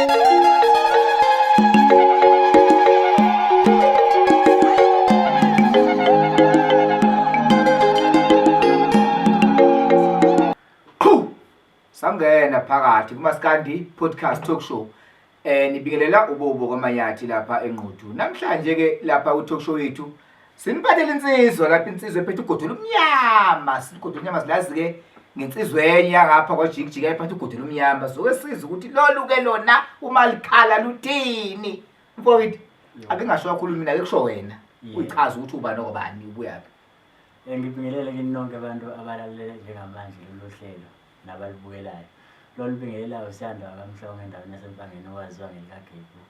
Qhu! Sangena phakathi kuMaskandi Podcast Talk Show. Nibingelela uBobo kwaMayathi lapha eNquthu. Namhlanje ke lapha ku talk show yethu siniphathele insizwa lapha, insizwa ephethe ugodo lomnyama. Ugodo lomnyama silazi ke ngensizwa enye yangapha kwaJikijiki ayiphatha ugodo lomnyama. Soke sizwe ukuthi lolu ke lona uma likhala luthini. Mfowethu, ake ngasho kakhulu mina, ake kusho wena. Uyichaza ukuthi ubani okubani, ubuyaphi. Ngibingelele kini nonke abantu abalalele njengamanje lolu hlelo nabalibukelayo. Lolu bingelelayo Siyanda wakaMhlongo endaweni yaseMpangeni owaziwa ngelikaGebhu.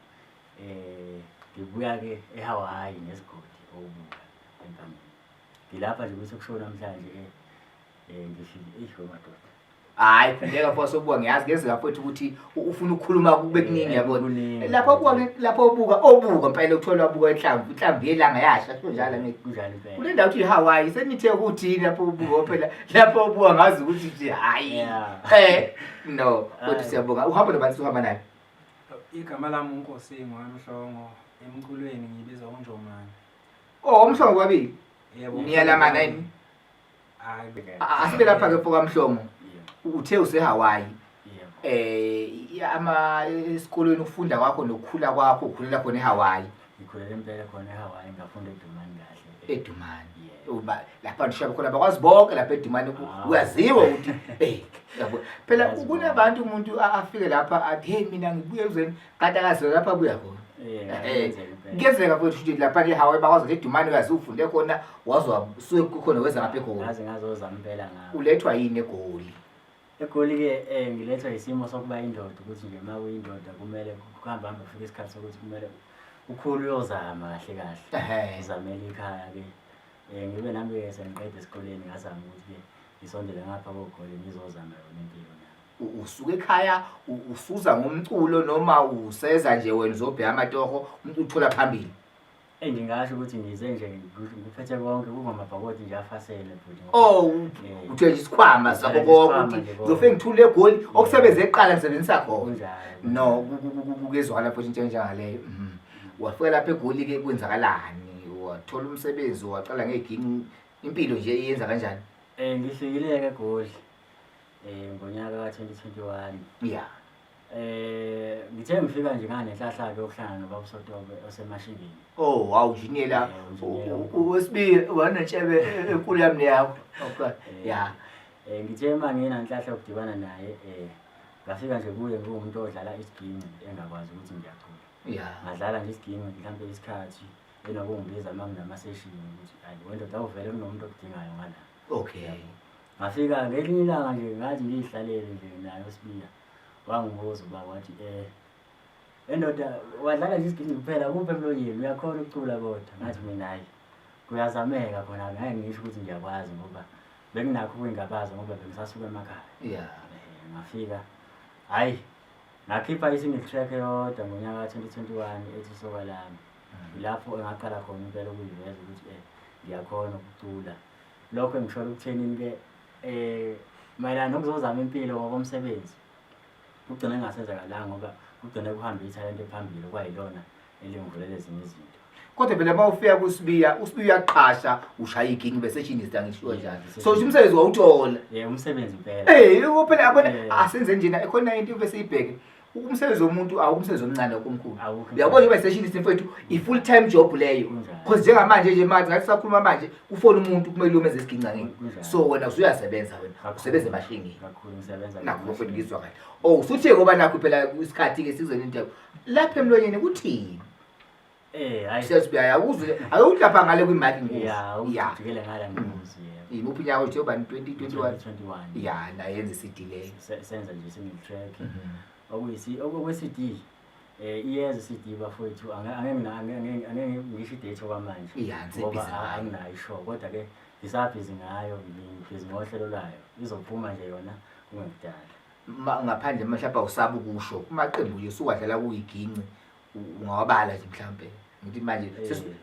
Ngibuya-ke eHawaii nesigodi okubuka eMpangeni. Ngilapha nje ukuthi kusho namhlanje ngifike, eish madoda. Hayi, phindeka mfo sobuka, ngiyazi ngenzeka mfowethu ukuthi ufuna ukukhuluma kube kuningi, yabona. Kuningi. Lapho obuka, lapho obuka, obuka impela uthola wabuka inhlamvu, inhlamvu yelanga yasha, kusho njalo ngithi. Kunjalo impela. Kule ndawo uthi Hawaii senithe ukuthi yini lapho ubuka phela, lapho ubuka ngazi ukuthi nje hayi. No, kodwa Hhayi. siyabonga. Uhamba nobantu uhamba naye. Igama lami uNkosi ngwaMhlongo, emculweni ngibizwa uNjomane. Oh, uMhlongo kwabili. Yebo. Niyalamana yini? Hayi. Asibe lapha ke mfoka Mhlongo. Yebo. Uthe useHawaii. Yebo. Ama esikolweni ukufunda kwakho nokukhula kwakho ukhulela khona eHawaii. Ngikhulele impela khona eHawaii, ngafunda eDumani kahle. EDumani. Yebo. Uba lapha ngisho khona bakwazi bonke lapha eDumani uyaziwa ukuthi yabo. Phela Bayazi kunabantu umuntu afike lapha athi hey mina ngibuye ezweni kanti akaziwa lapha abuya khona. Kuyenzeka impela. Kuyenzeka futhi ukuthi lapha eHawaii bakwazi ukuthi eDumani uyazi ufunde khona wazwa usuke khona weza ngapha eGoli. Ngaze ngazozama impela ngapha. Ulethwa yini eGoli? EGoli-ke ngilethwa isimo sokuba indoda, ukuthi nje uma uyindoda kumele kuhambe hambe kufike isikhathi sokuthi kumele ukhulu uyozama kahle kahle. Uzamele ikhaya-ke. Ngibe nami-ke sengiqeda esikoleni ngazama ukuthi-ke ngisondele ngapha koGoli ngizozama yona impilo nami. Usuka ekhaya usuza ngomculo noma useza nje wena uzobheka amatoho uthola phambili? Ngingasho ukuthi ngize nje ngiphethe konke kungamabhakodi nje afasele bhuti. Oh, uthe nje isikhwama sakho Ngithe konke isikhwama ukuthi nje konke. ngizofike ngithule eGoli okusebenze eqala ngisebenzisa khona. Kunjalo. No, kuyezwakala futhi into enjengaleyo. Wafika lapha eGoli ke kwenzakalani? Wathola umsebenzi, waqala ngeginci, impilo nje iyenza kanjani? Ngifikile-ke eGoli ngonyaka ka-2021. Ngithe ngifika nje nganenhlahla-ke yokuhlangana nobaba uSotobe osemashingeni. Oh, wow, unjiniyela. Unjiniyela. Wesibili wanentshebe enkulu yami neyakho. Okay. Ngithe uma nginenhlahla yokudibana naye, ngafika nje kuye ngiwumuntu odlala isiginci engakwazi ukuthi ngiyacula. Ngadlala nje isiginci mhlampe isikhathi enokungibiza uma nginama-session ukuthi hayi wendoda awuvele kunomuntu okudingayo ngala. Ngafika ngelinye ilanga nje ngathi ngiyihlalele nje naye uSibiya. Wangibuza uba wathi endoda wadlala nje isiginci kuphela kuphi emlonyeni uyakhona ukucula kodwa. Ngathi mina hayi kuyazameka khona, ngeke ngisho ukuthi ngiyakwazi ngoba benginakho ukuyingabaza ngoba bengisasuka emakhaya. Ngafika hayi ngakhipha i-single track eyodwa ngonyaka ka-2021 ethi Soka Lami. Lapho engaqala khona impela ukuyiveza ukuthi ngiyakhona ukucula. Lokho engishola ukuthenini ke mayelana nokuzozama impilo ngokomsebenzi kugcine kungasenzakalanga ngoba kugcine kuhambe ithalente phambili kwayilona elingivulela ezinye izinto. Kodwa phela uma ufika kuSibiya, uSibiya uyaqasha, ushaya iginci bese ejinisa ngisho kanjalo. Yeah, So nje umsebenzi wawuthola. Yeah, umsebenzi impela. Phela yabona, asenze njena ekhona into bese ibheke. Umsebenzi womuntu awukho umsebenzi omncane okomkhulu. Awukho. Uyabona njengoba session mfowethu, i-full time job leyo. Kunjalo. Because njengamanje nje manje ngathi sakhuluma manje ufona umuntu kumele umenze isiginci ngeke. Kunjalo. So wena usuyasebenza wena, Kakhulu. usebenza emashingini. Kakhulu ngisebenza Nakho mfowethu emashingini. ngizwa kahle. Oh, usuthe ngoba nakho phela isikhathi ke sizwe into. Lapha emlonyeni kuthini? Hayi. Siyazi uyakuzwa. Ake lapha ngale kwi-mic ngikuzwe. Yeah, ujikele ngale ngikuzwe, yebo. Yimuphi unyaka uthi ubani 2021? 2021. Yeah, naye yenza i-CD leyo. Senza nje single track. Okwe-CD, iyeza i-CD bafowethu, angeke ngisho i-date okwamanje. Yeah, Ngoba ngisebhizi ngayo. anginayo ishow, kodwa ke ngisabhizi ngayo, ngibhizi ngohlelo lwayo. Izophuma nje yona kungekudala. Ngaphandle mhlawumbe awusabi ukusho, kumaqembu nje usuwadlala kuyiginci, ungawabala nje mhlawumbe. Ngithi manje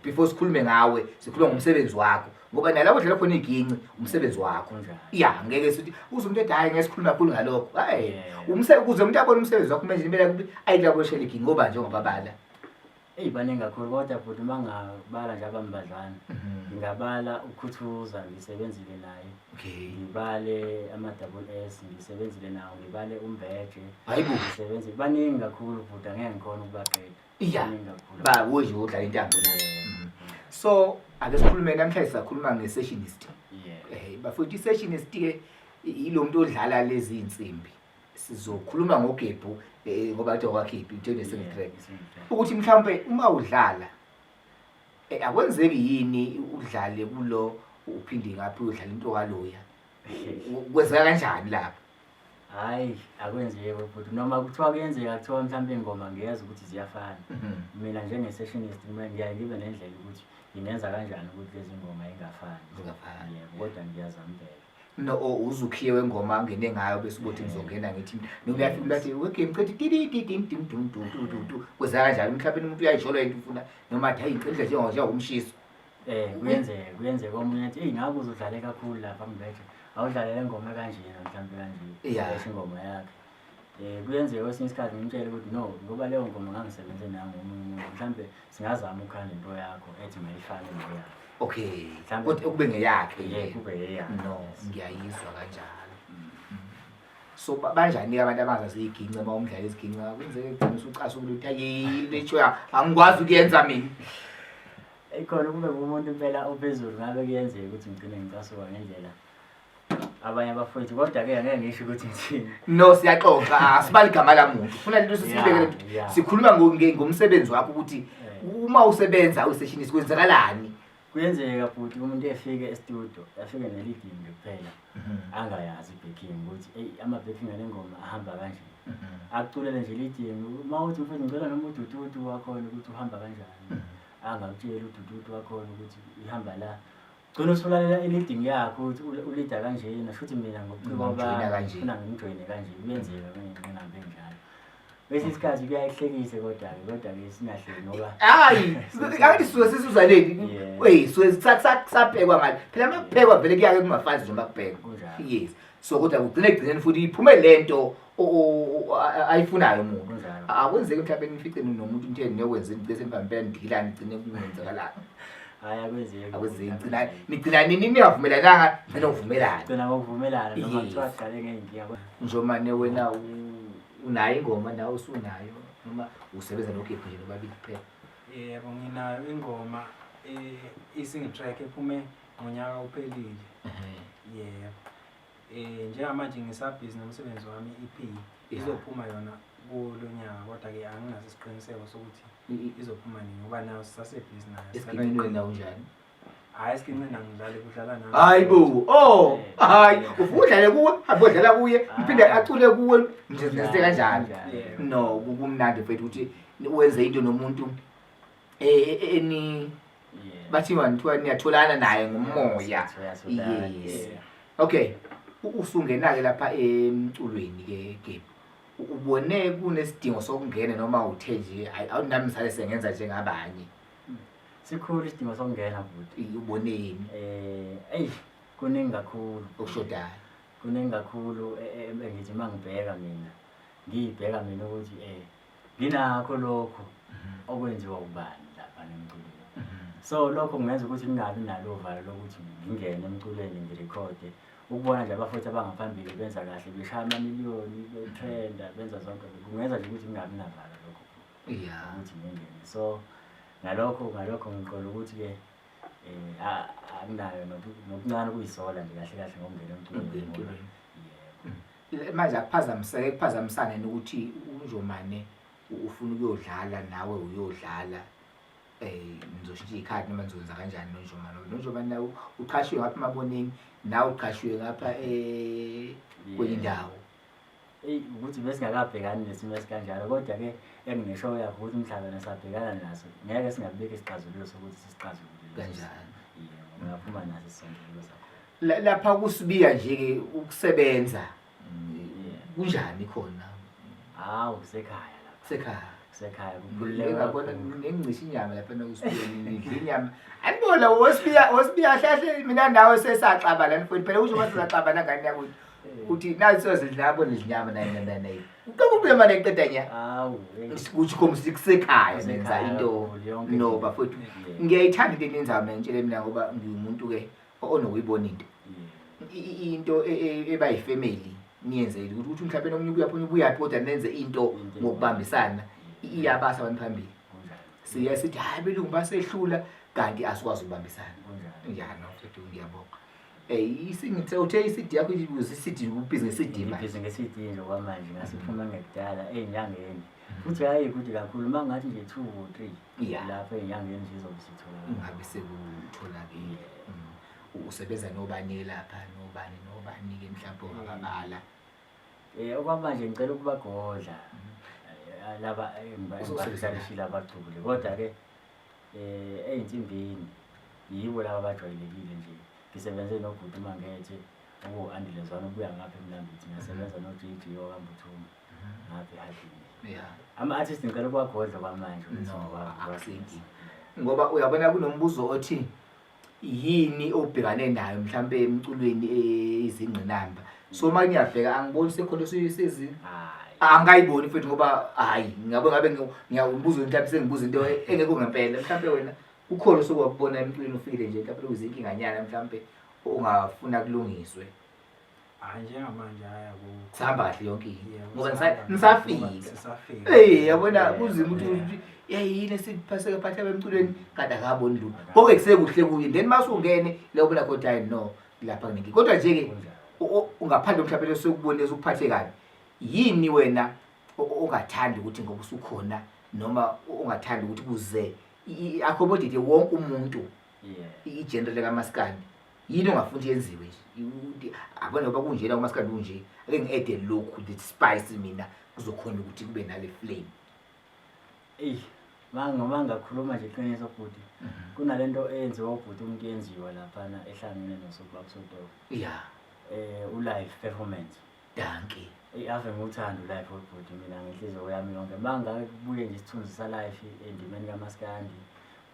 before sikhulume ngawe sikhuluma ngomsebenzi wakho ngoba nalapho udlala khona iginci umsebenzi wakho. Ya ngeke sithi uze umuntu ethi hayi ngeke sikhulume kakhulu ngalokho. Hayi ukuze umuntu abone umsebenzi wakho manje impela kubi ayilaboshela iginci ngoba njengoba bala. Eyi baningi kakhulu kodwa bhuti uma ngingabala nje abambadlwana ngingabala uKhuthuza ngisebenzile naye. Ngibale ama-double S ngisebenzile nawo, ngibale uMbeje. Hayibo. Ngisebenzile baningi kakhulu bhuti angeke ngikhone ukubaqeda. Iya. Ba kuwe nje udlala intambo la. So ake sikhulume namhlanje sakhuluma nge-sessionist. Yeah. Eh bafowethu i-sessionist ke yilo muntu odlala lezi insimbi. Sizokhuluma ngoGebhu ngoba kuthiwa kwaGebhu into ene-single track. Ukuthi mhlawumbe uma udlala akwenzeki yini udlale kulo uphinde ngaphi udlala into kaloya. Kwenzeka kanjani lapho? Hayi akwenzeki bhuti noma kuthiwa kuyenzeka kuthiwa mhlawumbe ingoma ngiyeza ukuthi ziyafana. Mina njenge-sessionist kumele ngiyaye ngibe nendlela ukuthi ngingenza kanjani ukuthi lezi ngoma ingafani. Zingafani. Yebo, kodwa ngiyazamukela. No uzukhiye wengoma angene ngayo bese ubothi ngizongena ngithi noma uyafika umuntu athi okay ngicela tidi tidi dim dim dum dum du du du kwenzeka kanjalo mhlawumbe umuntu uyayishola into ufuna noma athi hayi ngicela njengoba njengomshiso. Kuyenzeka kuyenzeka omunye athi eyi ngabe uzodlale kakhulu lapha ngibethe awudlale le ngoma kanjena mhlawumbe kanje esho ingoma yakhe. Kuyenzeka kwesinye isikhathi ngimtshele ukuthi no ngoba leyo ngoma ngangisebenze nayo ngomunye umuntu mhlawumbe singazama ukukhanda into yakho ethi mayifane neyakhe. Okay. Kodwa kube ngeyakhe. Yebo kube ngeyakhe. No, ngiyayizwa kanjalo. So banjani abantu abangazazi iginci uma umdlala isiginci kwenzeke kugcina usucasukile ukuthi ayi letsho angikwazi ukuyenza mina. Ekhona kube umuntu impela ophezulu ngabe kuyenzeka ukuthi ngigcine ngicasuka ngendlela abanye abafowethu kodwa ke angeke ngisho ukuthi ngithini. No siyaxoxa asibali igama lamuntu. Ufuna lento sisibekele sikhuluma ngomsebenzi wakho ukuthi uma usebenza usessionist kwenzakalani? Kuyenzeka bhuti umuntu efike e-studio afike ne-leading nje kuphela angayazi i-backing ukuthi eyi ama-backing ale ngoma ahamba kanje. Akuculele nje leading uma uthi mfethu ngicela noma udududu wakhona ukuthi uhamba kanjani. Angakutsheli udududu wakhona ukuthi ihamba la. Gcina usulalela i-leading yakho ukuthi ulida kanjena shuthi mina ngobuciko bami ngifuna ngimjoyine kanje kuyenzeka ngingahambe njalo. Kwesinye isikhathi kuyayihlekise kodwa-ke kodwa-ke singahleki ngoba hayi angithi suke sisuzaleni wey suke kusabhekwa ngale phela uma kuphekwa vele kuyake kungafani nje uma kubhekwa. Yes. So kodwa kugcine ekugcineni futhi iphume lento ayifunayo umuntu. Akwenzeki mhlawumbe nifice nomuntu nithe niyokwenza into bese nibambela nidilane nigcine kungenzakalanga. Hayi akwenzeki. Akwenzeki nigcina nigcina nini ningavumelananga nigcina ukuvumelana. Gcina ngokuvumelana noma kuthiwa siqale ngey'nkinga. Njomane wena unayo ingoma nawe usunayo noma usebenza noGebhu nje nobabili kuphela? Yebo nginayo ingoma i-single track ephume ngonyaka uphelile. Yebo. Njengamanje ngisabhizi nomsebenzi wami i-EP izophuma yona kulo nyaka kodwa ke anginaso isiqiniseko sokuthi izophuma nini ngoba nayo sisasebhizi nayo. Esiginqini wena unjani? Hayi esiginqini angidlali kudlala nami. Hayi bo. Oh, hayi ufuna udlale kuwe, hambe udlala kuye, uphinde acule kuwe nje nje kanjalo. No, kumnandi mfethu ukuthi wenze into nomuntu eni bathiwa nithiwa niyatholana naye ngomoya. Yes. Okay. Usungena-ke lapha emculweni ke Gebhu. Ubone kunesidingo sokungena noma uthe nje hayi awunami ngisale sengenza njengabanye. Sikhulu isidingo sokungena bhuti. Uboneni? Eyi kuningi kakhulu. Okushodayo. Kuningi kakhulu engithi uma ngibheka mina ngiyibheka mina ukuthi nginakho lokho okwenziwa ubani lapha emculweni. So lokho kungenza ukuthi ngingabi nalo uvalo lokuthi ngingene emculweni ngirekhode. Ukubona nje abafowethu abangaphambili benza kahle beshaya amamiliyoni betrenda benza zonke kungenza nje ukuthi ngingabi navalo lokho ukuthi ngingene. So ngalokho ngiqonda ukuthi ke akunayo nokuncane ukuyisola nje kahle kahle ngokungena emculweni. Yebo. Manje akuphazamiseke kuphazamisane ukuthi uNjomane ufuna ukuyodlala nawe uyodlala nizoshintsha iy'khathi noma nizokwenza kanjani noNjomane. NoNjomane nawe uqhashiwe ngapha eMaboneng nawe uqhashiwe ngapha kwenye indawo. Eyi ukuthi besingakabhekani nesimo esikanjalo kodwa ke engineshow yakho ukuthi mhlawumbe nasabhekana naso ngeke singabeki isixazululo sokuthi sisixazulule kanjani. Yebo, ungaphuma naso isisombululo sakho. Lapha kusibiya nje ke ukusebenza kunjani khona? Hawu sekhaya lapha. Sekhaya. Kusekhaya kukhululeka. Ngingabona Kakhulu. Nengicisha inyama lapha nokusibiya, nidla inyama. Anibona wosibiya, wosibiya hlahle mina nawe sesaxabana mfowethu. Phela usho mase saxabana ngani yakuthi. Uthi nazi sozidla yabo nezinyama nayi nayi nayi. Uqoba ubuye manje eqeda nya. Hawu, hey. Kuthi khombisa kusekhaya nenza Kusekhaya into kakhulu, yonke no into. bafowethu. Yeah. Ngiyayithanda into eniyenzayo mina, ngitshele mina, ngoba ngiwumuntu ke onokuyibona into. Into eba yifamily niyenzele ukuthi mhlawumbe nomunye ubuya phuna ubuyaphi, kodwa nenze into Into ngokubambisana, iyabasa abantu phambili. Kunjalo. Siya sithi hayi, belungu basehlula, kanti asikwazi ukubambisana. Kunjalo. Ya, no mfethu, ngiyabonga. Isingithe uthe i-CD yakho i-CD, ubhizi nge-CD manje? Ngibhizi nge-CD nje kwamanje, ngasiphuma ngekudala ey'nyangeni, futhi hhayi kude kakhulu, uma ngathi nje 2 or 3 lapho ey'nyangeni nje izobe isitholakala. Ngabe sekutholakele. Usebenza nobani lapha, nobani nobani-ke mhlawumbe ongababala? Okwamanje ngicela ukubagodla laba Uzosebenza engibahlalisile abaculi, kodwa-ke ey'nsimbini yibo laba abajwayelekile nje. Ngisebenze nobhuti uMangethe, okuwu-Andile Zwane, obuya ngapha eMnambithi. Ngiyasebenza no-JJ wakaMbuthuma ngapha ehadini. Ama-artist ngicela ukuwagodla kwamanje ukuthi No, ngiwazise. Akusinkinga. Ngoba uyabona kunombuzo othi yini obhekane nayo mhlambe emculweni, izingqinamba. So uma ngiyabheka angiboni sekhona sezi Hhayi. Angayiboni futhi, ngoba hayi, ngabe ngabe ngiyawumbuzo mhlawumbe sengibuza into engekho ngempela. Mhlawumbe wena ukhona osukwakubona emculweni ufikile nje, mhlawumbe kuyizinkinganyana mhlawumbe ongafuna kulungiswe? Hhayi, njengamanje hhayi, akukho. Sihamba kahle yonke into? Yebo, Ngoba sihamba nisafika. Sisafika. Yabona, kunzima ukuthi uthi yayini esiphaseke phatha emculweni kanti akaboni lutho. Konke kusekuhle kuye, then masungene la ubona kodwa hayi, no, lapha kunenkinga. Kodwa nje-ke Kunjalo. Ngaphandle mhlawumbe lesekubone esukuphathe kabi, yini wena ongathandi ukuthi ngoba usukhona, noma ongathandi ukuthi kuze accommodate wonke umuntu, i-genre kamaskandi, yini ongafuni ukuthi yenziwe nje? Ukuthi abona ngoba kunjena umaskandi kunje, ake ngi-add lokhu, the spice, mina kuzokhona ukuthi kube nale flame. Eyi, uma ngakhuluma nje iqiniso bhuti, kunalento eyenziwa ubhuti umuntu, yenziwa laphana ehlangene noSobaba Sotoko, u-live performance. Dankie. Eyi, ave ngiwuthanda u-live webhuti mina ngenhliziyo yami yonke. Uma ngake kubuye nje isithunzi sa-live endimeni kamaskandi,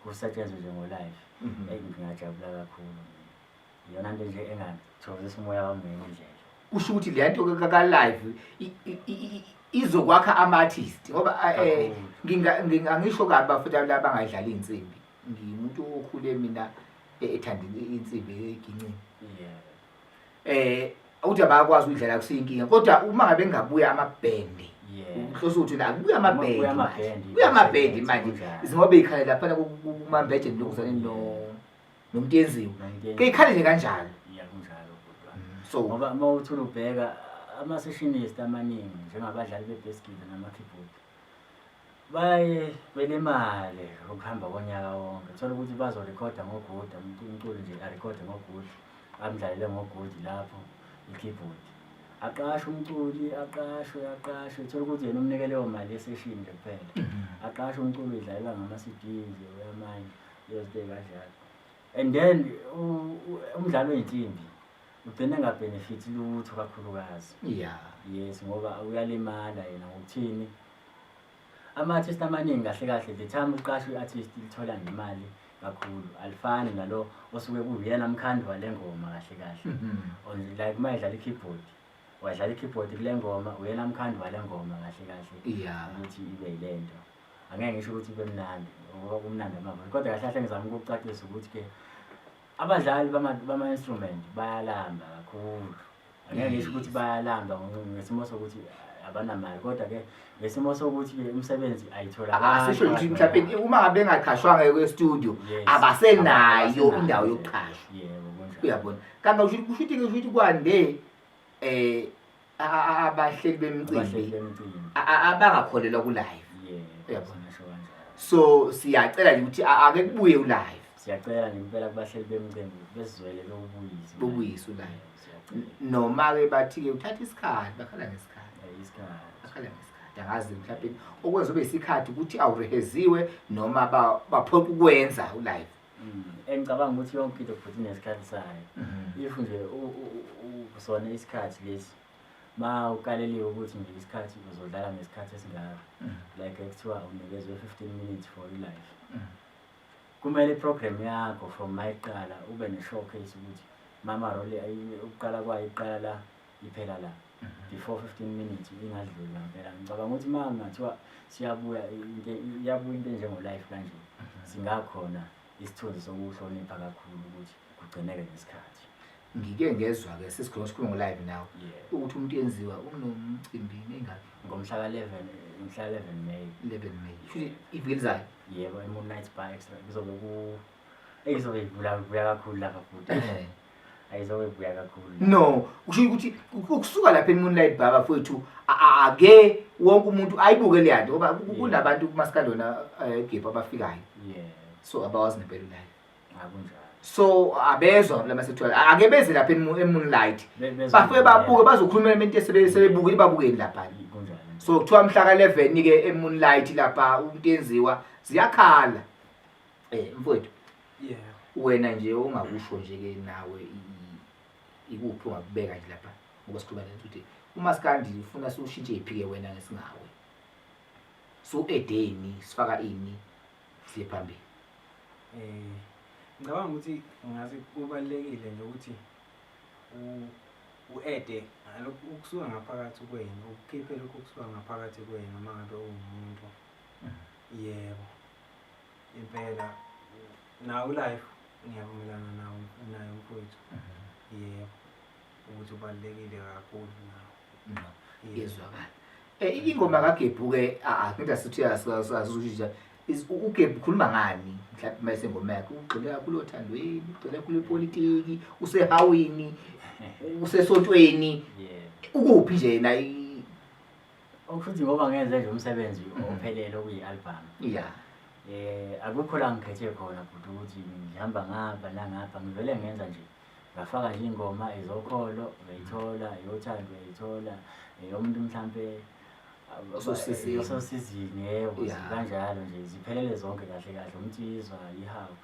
kusetshenzwe nje ngo-live, eyi, ngingajabula kakhulu mina. Iyona nto nje engathokozisa umoya wami ngenye indlela. Kusho ukuthi le nto ka-live izokwakha ama-artist, ngoba Kakhulu. Angisho kabi bafethu abangayidlali iy'nsimbi. Ngiwumuntu okhule mina ethanda insimbi egincini. Ukuthi abakwazi ukuyidlala kusiyinkinga, kodwa uma ngabe ngabuya amabhendi, inhloso ukuthi la kubuya amabhendi Kubuya manje. amabhendi, Kubuya amabhendi kusebenza, manje. Kunjalo. Ngoba ikhale laphana kumambeje lokuzane no nomuntu yenziwe. Nomuntu yenziwe. Ke ikhale nje kanjalo. Ya, kunjalo kodwa. So Ngoba uma uthula ubheka ama-sessionist amaningi njengabadlali be-bass guitar nama-keyboard, baye belimale ukuhamba konyaka wonke. Thola ukuthi bazorekhoda ngoguda, umculi nje arekhode ngoguda, amdlalele ngogudi lapho i-keyboard. Aqashwe umculi, aqashwe, aqashwe, thola ukuthi yena umnike leyo mali yeseshini nje kuphela. Aqashwe umculi, udlalelwa ngama-CD nje uyamanye, leyo zinto ey'kanjalo. And then umdlalo wey'nsimbi ugcina engabhenefithi lutho kakhulukazi. Yes, ngoba uyalimala yena ngokuthini. Ama-artist amaningi kahle kahle, the time uqashwe i-artist lithola nemali kakhulu, alifani nalo osuke kuyena mkhandi wale ngoma kahle kahle. Like uma edlala i-keyboard, wadlala i-keyboard kule ngoma, uyena mkhandi wale ngoma kahle kahle. Ukuthi ibe yile nto. Angeke ngisho ukuthi ibe mnandi, ngoba kumnandi amava. Kodwa kahle kahle ngizama ukukucacisa ukuthi-ke abadlali bama-instrument bayalamba kakhulu. Angeke ngisho ukuthi bayalamba ngesimo sokuthi abanamali, kodwa-ke ngesimo sokuthi-ke umsebenzi ayitholakali. Asisho ukuthi mhlawumbe uma ngabe bengaqashwanga kwe-studio, abasenayo Abasenayo. indawo yokuqashwa. Yebo, kunjalo. Uyabona, kanti kusho ukuthi kwande abahleli bemicimbi Abahleli bemicimbi. Abangakholelwa ku-live. Yebo, Uyabona. singasho kanjalo. So siyacela nje ukuthi ake kubuye u-live. Siyacela nje impela kubahleli bemicimbi besizwele, bewubuyise. Bewubuyise u-live. Yebo, siyacela. Noma-ke bathi-ke uthatha isikhathi, bakhala ngesikhathi. Isikhathi. Bakhala ngesikhathi. Angazi mhlawumbe okwenza ube isikhathi ukuthi awureheziwe noma baphoqa ukwenza u-live. Engicabanga ukuthi yonke into futhi inesikhathi sayo. If nje sona isikhathi lesi Ma ukaleliwe ukuthi nje isikhathi uzodlala ngesikhathi esingaka, like ekuthiwa unikezwe 15 minutes for i-live, kumele i-program yakho from mayiqala ube ne-showcase ukuthi mama role ukuqala kwayo iqala la, iphela la, before 15 minutes ingadluli ngampela. Ngicabanga ukuthi uma kungathiwa siyabuya into, iyabuya into enjengo-live kanje, singakhona isithunzi sokuhlonipha kakhulu ukuthi kugcineke ngesikhathi. Ngike ngezwa-ke sesikhuluma, sikhuluma ngo-live nawe, ukuthi umuntu yenziwa unomcimbi nengaki? Ngomhla ka-11, mhla 11 May. 11 May, shuthi iviki elizayo. Yebo, i-Moonlight Bar Extra kuzobe ku eyizobe ibuya ibuya kakhulu lapha futhi. Ayizobe ibuya kakhulu. No, kusho ukuthi ukusuka lapha e-Moonlight Bar, bafowethu, ake wonke umuntu ayibuke leya nto, ngoba kunabantu kumasikandi wona gebhu abafikayo, so abawazi ngempela u-live. Akunjalo. So abezwa lama sethiwa ake beze lapha e-Moonlight, bafike babuke, bazokhuluma into sebebukile, babukeni lapha. Kunjalo. So kuthiwa mhla ka-11 ke e-Moonlight lapha umuntu yenziwa ziyakhala. Mfowethu, wena nje ongakusho nje ke nawe, ikuphi ongakubeka nje lapha, ngoba sikhuluma lento ukuthi umasikandi ufuna siwushintshe iphi ke wena ngesingawe, so edeni sifaka ini siye phambili? Ngicabanga ukuthi ngathi kubalulekile nje ukuthi u-ede ngalokhu ukusuka ngaphakathi kwena, ukukhiphe lokhu kusuka ngaphakathi kwena uma ngabe uwumuntu. Yebo, impela nawo live ngiyavumelana nawo naye umfowethu. Yebo, ukuthi ubalulekile kakhulu nawo. No, iyezwakala. Ingoma kaGebhu ke, ngithi sithi asizushintsha, uGebhu ukhuluma ngani mhlawumbe uma esengoma yakhe? Ugxile kakhulu othandweni, ugxile kakhulu epolitiki, usehawini, usesontweni, ukuphi nje yena? Okufuthi ngoba ngenze nje umsebenzi ophelele okuyi-album. Akukho la ngikhethe khona futhi ukuthi ngihamba ngapha nangapha, ngivele ngenza nje, ngafaka nje ingoma ezokholo uyayithola, eyothando uyayithola, eyomuntu mhlampe ososizini. Ososizini, yebo, kanjalo nje ziphelele zonke kahle kahle, umtsizwa, ihawu,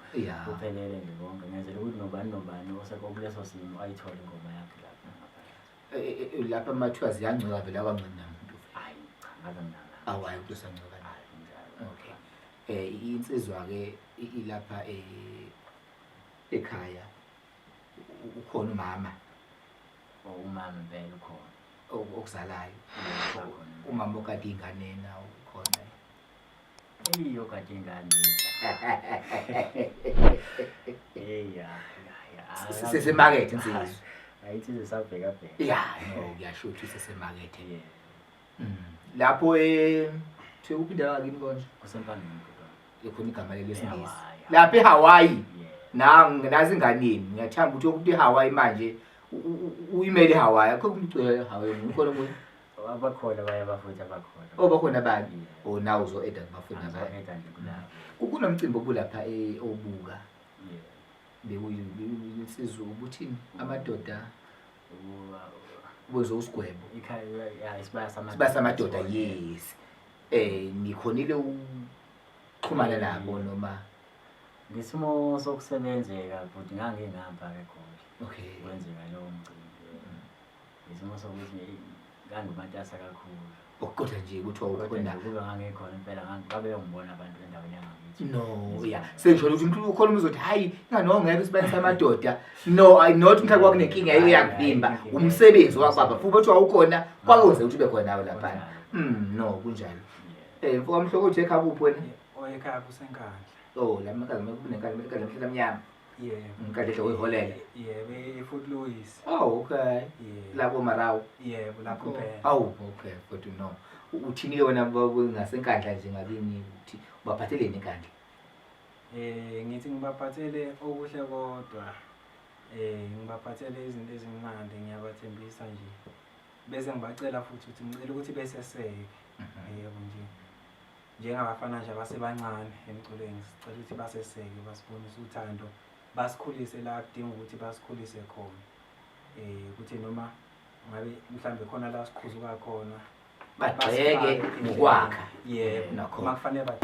kuphelele nje konke, ngenzela ukuthi nobani nobani osekuleso simo ayithole ingoma yakhe lapha ngaphakathi. Lapha amathiwa ziyancika vele, akwanciki namuntu. Hayi cha, ngabe nginanga. Awu, hayi, ukuthi usancika naye. Hayi, kunjalo. Okay. Insizwa ke ilapha ekhaya, ukhona umama? Oh, umama impela ukhona. Okuzalayo? Yebo, ukhona. Umama okade ingane na ukhona? Eyi, okade ingane. Eyi, ya, ya, ya. Sesemakethe insizwa. Hayi, insizwa isabheka bheka. Ya, no, kuyasho ukuthi isesemakethe. Yeah. Lapho thiwe kuphi indawo yakini konje? Kusempangeni kodwa. Ekhona igama leli lesingisi. EHawaii. Lapha eHawaii. Yeah. Nangu nazi inganeni, ngiyathamba ukuthi ukuthi eHawaii manje uyimele eHawaii. Akukho umuntu ugcwele eHawaii, ukhona omunye? Abakhona baye bafutha abakhona. Oh, bakhona abanye. Yeah. Oh, nawe uzo-eda kubafunda abanye. Ngizo-eda nje kulabo. Kunomcimbi obulapha obuka. Yeah. Bekuyinsizwa ubuthini? Amadoda. Ukuba Ubuzwe usigwebo. Ikhaya, ya, isibaya samadoda. Isibaya samadoda, yes. Nikhonile ukuxhumana nabo noma? Ngesimo sokusebenzeka futhi ngangingihamba ke khona. Okay. Kwenzeka lowo mcimbi. Ngesimo sokuthi ngangimatasa kakhulu. Okukodwa nje ukuthi Kodwa wawukhona. nje kube ngangikhona impela, babeyongibona abantu endaweni yangakithi. No, yeah. Sengisho ukuthi umuntu ukhona uzothi hayi ingane ngeke isibaya samadoda. No, I not mhlawumbe kwakunenkinga eyakuvimba umsebenzi wakubaba. Futhi bathi wawukhona kwakwenzeka ukuthi ube khona nawe lapha. No, kunjalo. Mfoka Mhloko uthi ekhaya kuphi wena? Oyekhaya kuseNkandla. Oh, la makazi kunenkandla, makazi mhlala mnyama. Yebo. Inkandla oyiholela. Yebo, eFort Louis. Oh, okay. Yebo. Lapho Marawu. Yebo, lapho impela. Awu, okay, kodwa no. Uthini ke wena ngasenkandla nje ngakini, uthi ubaphatheleni enkandla? Ngithi ngibaphathele okuhle kodwa. Ngibaphathele izinto ezimnandi, ngiyabathembisa nje. Bese ngibacela futhi ukuthi ngicela ukuthi beseseke. Yebo nje. Njengabafana nje abasebancane emculweni, sicela ukuthi baseseke, basibonise uthando, basikhulise la kudinga ukuthi basikhulise khona. Ukuthi noma ngabe mhlambe khona la siqhuzuka khona, bagxeke basifake ngokwakha. Yebo, Nakhona. makufanele ba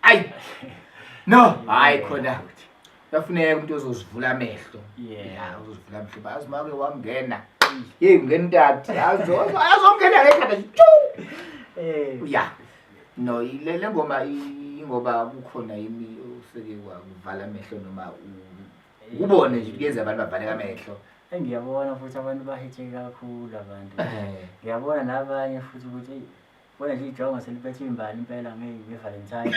Ayi. No, hayi khona. Kuyafuneka umuntu ozozivula amehlo. Yeah. Uzozivula amehlo. Bazi make wangena. Hey, ungena intathi. Azongena ngekhanda. Tju. Yeah. No, le ngoma ingoba kukhona yimi oseke wakuvala amehlo noma ubone nje kuyenza abantu bavaleka amehlo. Ngiyabona futhi abantu bahitheke kakhulu abantu. Ngiyabona nabanye futhi ukuthi bona nje ijongo seliphethe imbali impela nge-Valentine.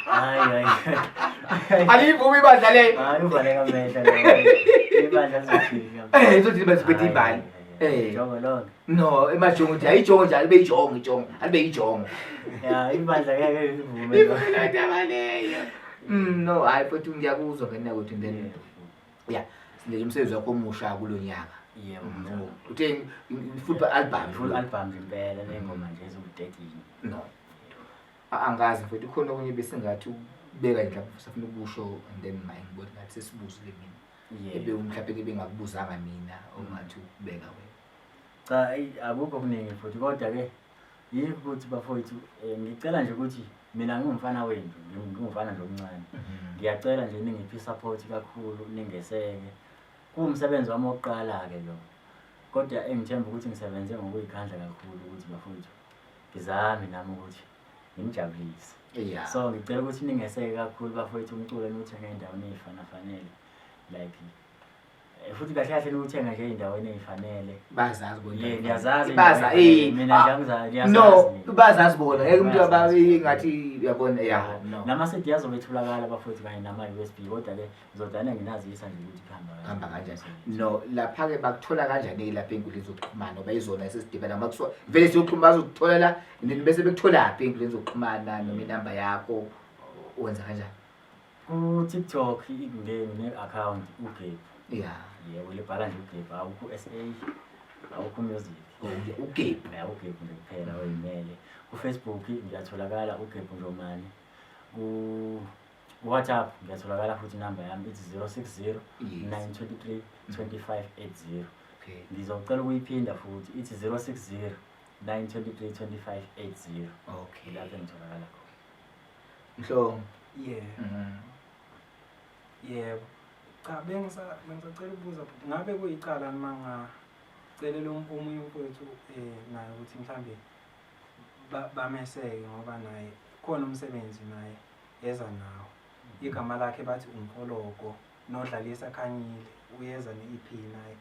Hayi hayi. Alivumi ibandla leyo. Hayi uvaleka amehlo leyo. Ibandla lizojika. Izothi libaziphethe imbali. Ijongo lonke. No, emajongo nje ayijongo nje alibe ijongo ijongo, alibe ijongo. Ya, ibandla ngeke livume. Ivume le ndaba leyo. No, hayi futhi ngiyakuzwa ngena ukuthi then. Yeah, sinele umsebenzi wakho omusha kulonyaka. Yebo. Uthe full album, full album nje impela lengoma nje eziwu-13. No. Angazi mfethu khona okunye besingathi ubeka nje lapho usafuna ukusho and then manje ngibona ngathi sesibuzile mina. Ebe mhlawumbe bengakubuzanga mina ongathi ukubeka wena. Cha, akukho okuningi futhi kodwa ke yikho ukuthi bafowethu ngicela nje ukuthi mina ngingumfana wenu, ngingumfana nje omncane. Ngiyacela nje ningiphe support kakhulu, ningeseke. Kuwumsebenzi wami wokuqala ke lo. Kodwa engithemba ukuthi ngisebenze ngokuyikhandla kakhulu ukuthi bafowethu ngizame nami ukuthi ngimjabulise. So ngicela ukuthi ningeseke kakhulu bafowethu umculo niwuthenge endaweni ey'fanafanele. Like futhi kahle kahle niwuthenga nje ey'ndaweni ey'fanele. Bazazi bona. Niyazazi. Baza mina nje angizazi, niyazazi. No, bazazi bona. Ngeke umuntu ababe ngathi uyabona ya. No. Nama-CD azobe etholakala bafowethu kanye nama-USB kodwa ke ngizodana nginazisa nje ukuthi kuhamba kanjani. Kanjani. No, lapha ke bakuthola kanjani lapha ey'nkundleni zokuxhumana ngoba izona esesidibana makusuka vele siyoxhuma bazokuthola bese bekutholaphi ey'nkundleni zokuxhumana noma inamba yakho wenza kanjani? Ku TikTok ngine-account uGebhu. Yeah. Yebo, libhala nje uGebhu, awukho SA, awukho music. uGebhu. Ya, uGebhu nje kuphela oyimele. Ku Facebook ngiyatholakala uGebhu Njomane. Ku WhatsApp ngiyatholakala futhi inamba yami ithi 060 923 2580. Okay. Ngizocela ukuyiphinda futhi ithi 060 923 2580. Okay. Lapho engitholakala khona. Mhlongo. Yeah. Yebo. Cha bengisacela ukubuza bhuti ngabe kuyicala noma ngacelela omunye umfowethu naye ukuthi mhlambe bameseke ngoba naye khona umsebenzi naye eza nawo. Igama lakhe bathi uMfologo noDlalisa Khanyile uyeza ne-EP naye.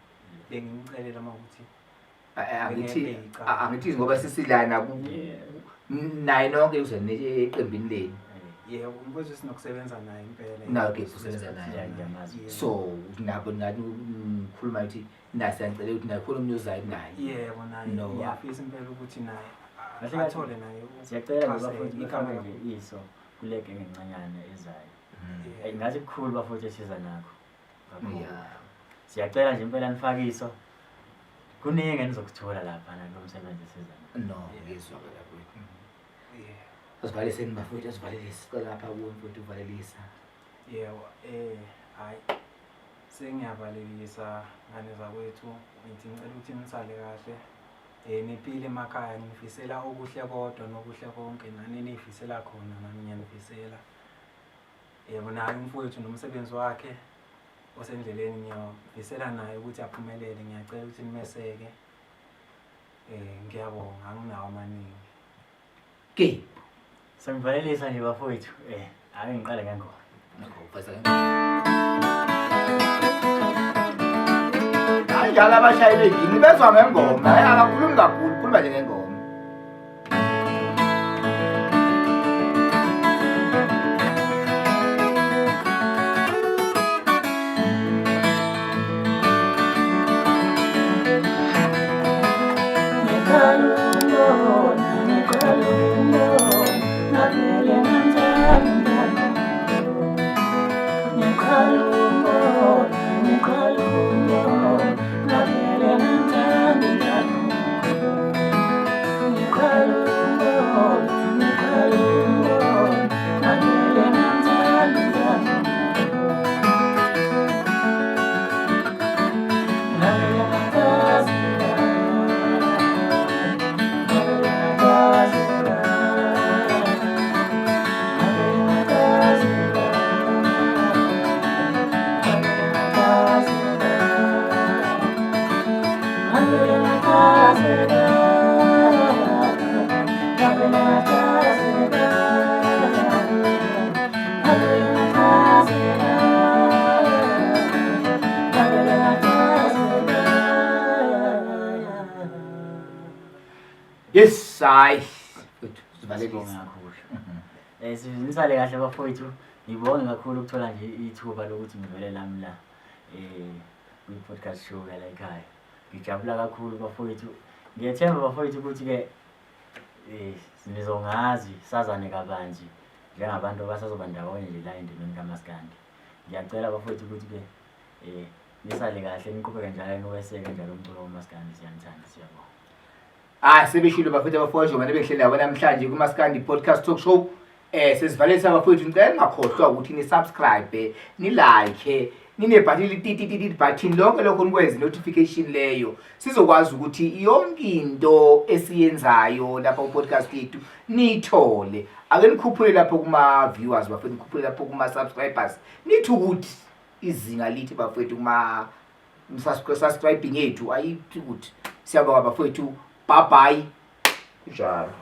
Bengimcelela uma ukuthi Angithi ngoba sisilana naye nonke uze eqembini lenu. Yebo, umfowethu sinokusebenza naye impela. Nawe ke usebenza naye. So nabo ngathi ngikhuluma ukuthi naye siyangicela ukuthi naye khona omunye ozayo naye. Yebo, naye ngiyafisa impela ukuthi naye athole naye. Siyacela nje bafowethu igama nje iso kule genge encanyana ezayo. Ngathi kukhulu bafowethu esiza nakho. Kakhulu. Siyacela nje impela nifake iso. Kuningi enizokuthola lapha nalo msebenzi esiza nakho. No, ngizwakala bafowethu. Asivaliseni bafowethu, asivalelise. Sicela lapha kuwe mfowethu uvalelisa. Yebo, hayi. Sengiyavalelisa ngane zakwethu, ngithi ngicela ukuthi nisale kahle. Niphile emakhaya, ngifisela okuhle kodwa nokuhle konke nani nifisela khona nami ngiyanifisela. Yebo, naye umfowethu nomsebenzi wakhe osendleleni ngiyafisela naye ukuthi aphumelele, ngiyacela ukuthi nimeseke. Ngiyabonga, anginawo amaningi. Ke. Sengivalelisa nje bafowethu. Ake ngiqale ngengoma. Kanjalo abashayeli bengini bezwa ngengoma, akakhulumi kakhulu, khuluma nje ngengoma. Yes, hayi. Sivalelisa kakhulu. Sinisale kahle bafowethu. Ngibonge kakhulu ukuthola nje ithuba lokuthi ngivele lami la kwi-podcast show yala ekhaya. Ngijabula kakhulu bafowethu. Ngiyethemba bafowethu ukuthi ke nizongazi sazane kabanzi njengabantu abasazoba ndawonye nje la endimeni kaMaskandi. Ngiyacela bafowethu ukuthi ke nisale kahle niqhubeke njalo niweseke njalo umculo kaMaskandi, siyanithanda, siyabonga. Ah, sebeshilo bafethu abafowethu ngoba behleli nabo namhlanje kuMaskandi Podcast Talk Show. Sesivalelisa bafowethu, ngicela ningakhohlwa ukuthi ni subscribe, ni like, ninebhathini lititititi button lonke lokho nikwenze notification leyo. Sizokwazi ukuthi yonke into esiyenzayo lapha ku podcast yethu niyithole. Ake nikhuphule lapho kuma viewers bafethu, nikhuphule lapho kuma subscribers. Nithi ukuthi izinga lithi bafethu kuma subscribing yethu ayithi ukuthi. Siyabonga bafethu. Bye bye. Njalo.